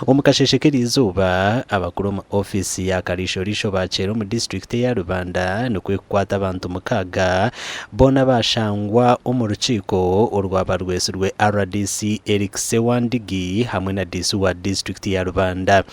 Omu kasheeshe k'eriizooba, abakuru omu ofiisi ya Kariisho-riisho baakyera omu disiturikiti eya Rubanda nikwo kukwata abantu mukaaga boona baashangwa omu rukiiko orwaba rwetsirwe rdc Eric Ssewandigi hamwe na diisi wa disiturikiti ya Rubanda.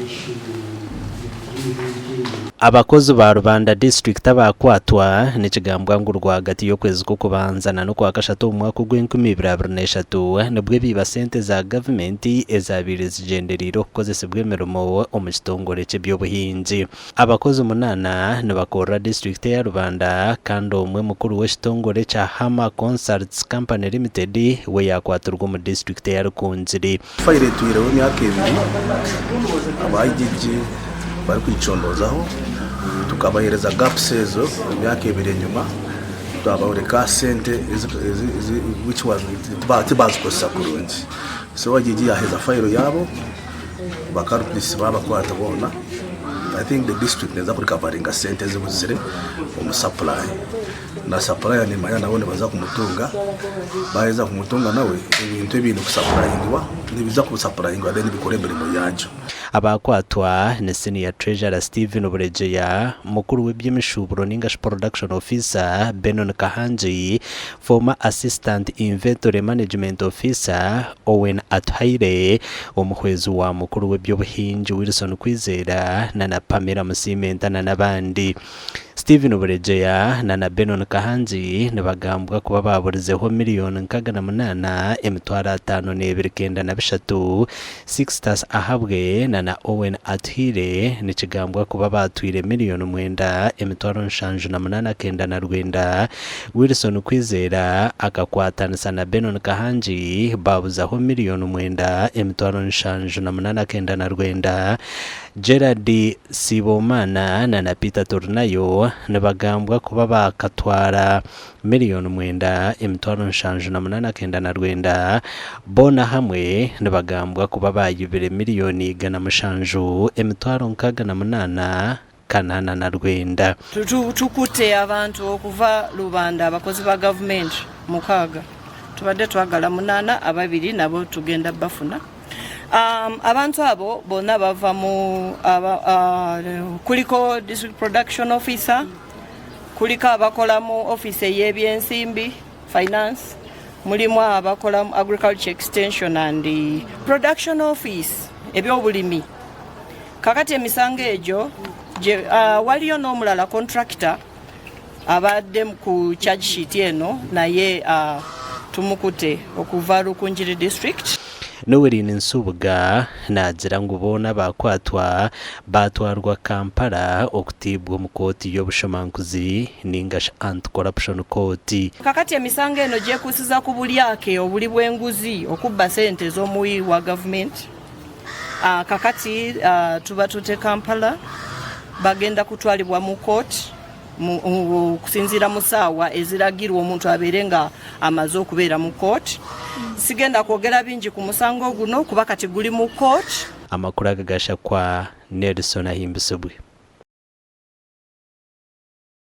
Abakozi ba Rubanda disiturikiti abaakwatwa nikigambwa ngu rwagati y'okwezi kw'okubanza na n'okwakashatu omu mwaka ogw'enkumiibiri abiri n'eshatu nibwo biiba sente za gavumenti ezaabaire zigyendereire okukozesibwa emirimo omu kitongore ky'eby'obuhingi. Abakozi munaana nibakorera disiturikiti eya Rubanda kandi omwe mukuru w'ekitongore kya Hammer Consults Company Limited we yaakwatirwa omu disiturikiti eya Rukungiri. Fayiro etwireho emyaka ebiri aba IGG barikugicondoozaho. Tukabaheereza gaps ezo emyaka ebiri enyima twabayoreka sente which was tibazikozesa kurungi. So IGG yaheeza fayiro yaabo ba culprits babakwata boona. I think the district neeza kurikavaringa sente ezibuzire omu supply. Na supplier nimanya nabo nibaza kumutunga, baheza kumutunga nawe ebintu ebiine kusapurayingibwa nibiza kusapurayingibwa then bikore emirimo yagyo. Abaakwatwa ni Senior Treasurer Stephen Buregeya, Mukuru w'eby'emishuuburo ninga shi Production Officer Benon Kahangi, Former Assistant Inventory Management Officer Owen Atuhaire, Omuhwezi wa Mukuru w'eby'obuhingi Wilson Kwizera na na Pamela Musiimenta na n'abandi. Stephen Buregeya na na Benon Kahangi nibagambwa kuba baaburizeho miriyoni 68 523,093, Sixtus Ahabwe na na Owen Atuhaire nikigambwa kuba baatwire miriyoni 9 78,909, Wilson Kwizera akakwatanisa na Benon Kahangi baabuzaho miriyoni 9 78,909, Gerald Sibomana na na Peter Turinayo nibagambwa kuba baakatwara miriyoni 978,909. Boona hamwe nibagambwa kuba baayibire miriyoni 107 68 809. Tukutte abantu okuva Rubanda abakozi ba gavumenti mukaaga tubadde twagala munaana ababiri nabo tugenda bafuna. Abantu abo bonna bava mu kuliko district production officer, kuliko abakola mu office ey'ebyensimbi finance, mulimu abakola mu agriculture extension and production office ebyobulimi. Kakati emisango egyo waliyo n'omulala contractor abadde ku charge sheet eno naye tumukute okuva Rukungiri district. Noeline Nsubuga naagira ngu boona abaakwatwa baatwarwa Kampala okutiibwa omu kooti y'obushomankuzi ninga shi Anti-Corruption Court. Kakati emisango eno gyekuusiza ku bulyake obuli bw'enguzi, okubba sente ez'omuwi wa gavumenti. Kakati tuba tute Kampala bagenda kutwalibwa mu kooti okusinziira mu saawa eziragirwa omuntu abeere nga amaze okubeera mu kooti. Sigenda kwogera bingi ku musango guno kuba kati guli mu kooti. Amakuru aga gashakwa Nelson Ahimbisibwe.